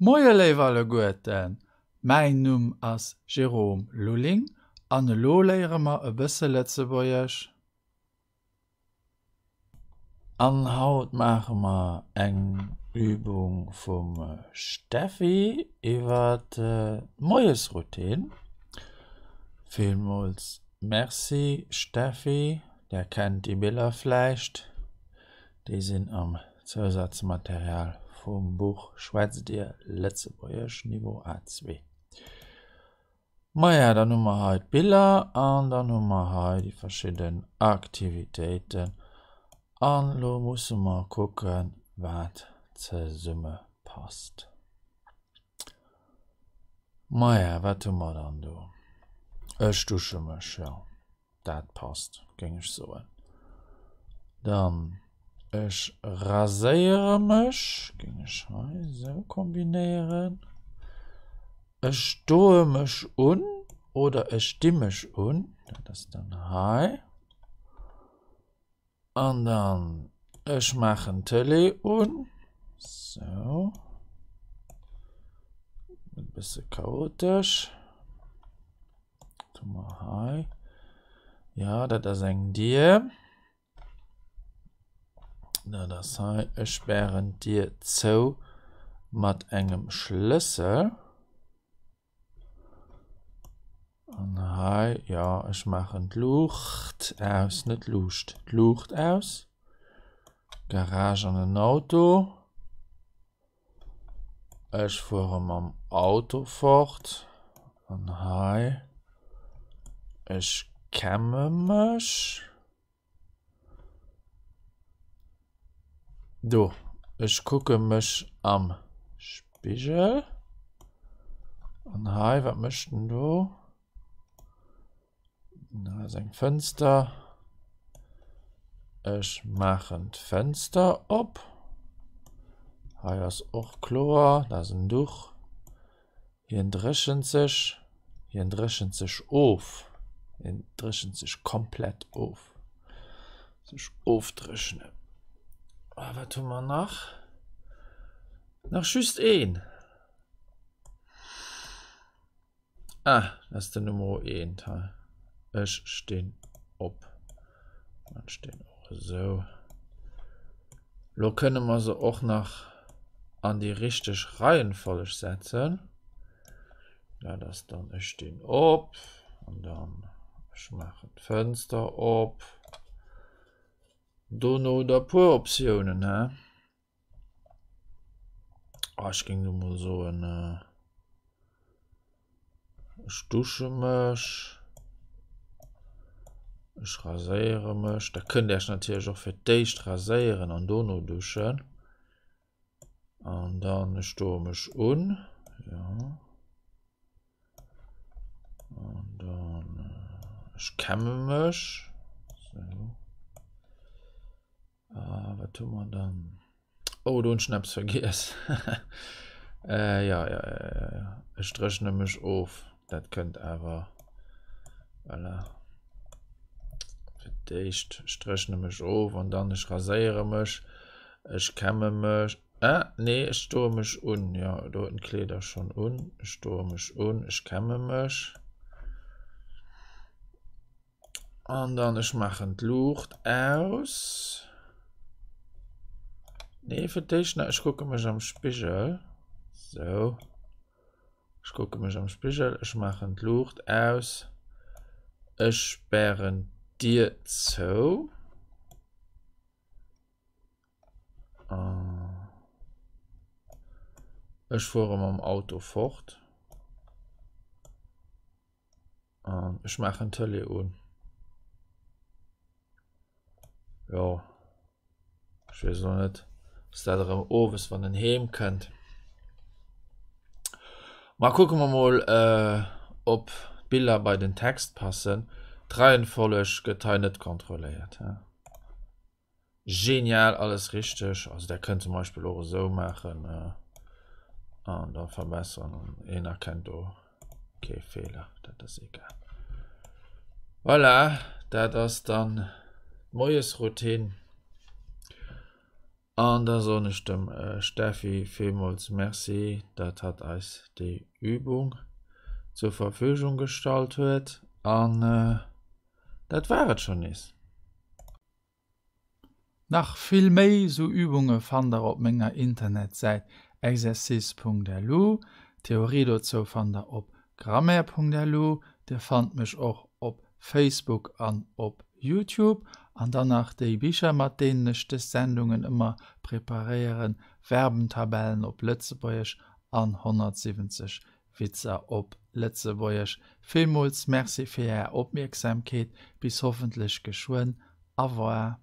Moie léif alleguerten, mäin Numm ass Jérôme Lulling an elo léiere mer e bësse Lëtzebuergesch. An haut maache mer eng Übung vum Steffi iwwer d'Moiesroutine. Villmools Merci Steffi, där kennt déi Biller vläicht, déi sinn am Zousazmaterial vum Buch Schwätzt Dir Lëtzebuergesch, Niveau A2. Maja, dann hu mer hei d'Biller an dann hu mer hei déi verschidden Aktivitéiten. An elo musse mer kucken, wat zesumme passt. Maja, wat hu mer dann do? Ech dusche mech, jo. Dat passt, géing ech soen. Dann, ech raséiere mech, géing ech hei esou kombinéieren. Ech doe mech un oder ech di mech un, dat ass dann hei. An dann, ech maachen d'Tëlee un. Sou. E bësse chaotesch. Wat hu mer hei? Ja, dat ass eng Dier. Dat ass hei. Ech spären d'Dier zou mat engem Schlëssel. An hei, jo, ech maachen d'Luucht aus, net d'Luucht, d'Luucht aus. Garage an en Auto. Ech fuere mam Auto fort. An hei, ech kämme mech. Do, ech kucke mech am Spigel. An hei, wat mécht en do? Do ass eng Fënster. Ech maachen d'Fënster op. Hei ass och kloer, dat ass en Duch. Hien dréchent sech, hien dréchent sech of, hien dréchent sech komplett of. Sech ofdréchnen. A wat hu mer nach? Nach just een. Ah, dat ass den Nummer eent hei. Ech stinn op. Ech stinn och esou. Lo kënne mer se och nach an déi richteg Reihenfolg setzen. Dat ass dann ech stinn op an dann ech maachen d'Fënster op. Dono hutt der e puer Optiounen he. Ah, ech géing lo mol soen ech dusche mech, ech raséiere mech. Da kënnt Dir Iech natierlech och fir d'éischt raséieren an dono duschen. An dann ech doe mech un, jo. An dann ech kämme mech, sou. Ah, wat hu mer dann? Oh, do hunn ech eppes vergiess. äh, ja, ja, ja, ja, ja. Ech dréchne mech of. Dat kënnt awer. Voilà. Fir d'éischt, ech dréchne mech of an dann ech raséiere mech. Ech kämme mech. Ah, nee, ech doe mech un. Ja, do huet en d'Kleeder schonn un. Ech doe mech un, ech kämme mech. An dann ech maachen d'Luucht aus. Nee, fir d'éischt nach, ech kucke mech am Spigel. Sou. Ech kucke mech am Spigel, ech maachen d'Luucht aus. Ech spären d'Dier zou. Ech fuere mam Auto fort. An ech maachen d'Tëlee un. Jo, ech weess elo net, ass dat erëm owes, wann en heem kënnt. Ma kucke mer mol, ob d'Biller bei den Text passen. D'Reihenfolleg gëtt hei net kontrolléiert. Genial, alles richteg. Also der kënnt zum Beispill och esou maachen an da verbessern an een erkennt do kee Feeler, dat ass egal. Voilà, dat ass dann d'Moiesroutine. An da soen ech dem Steffi villmools Merci, datt hatt eis déi Übung zur Verfügung gestallt huet. An dat war et schonn nees. Nach vill méi sou Übunge fannt der op menger Internetsäit exercice.lu. D'Theorie dozou fannt der op grammaire.lu. Dir fannt mech och op Facebook an op Youtube. An dann nach déi Bicher mat deenen ech des Sendungen ëmmer preparéieren, Verbentabellen op Lëtzebuergesch an 170 Witzer op Lëtzebuergesch. Villmools Merci fir Är Opmierksamkeet, bis hoffentlech geschwënn. Au revoir.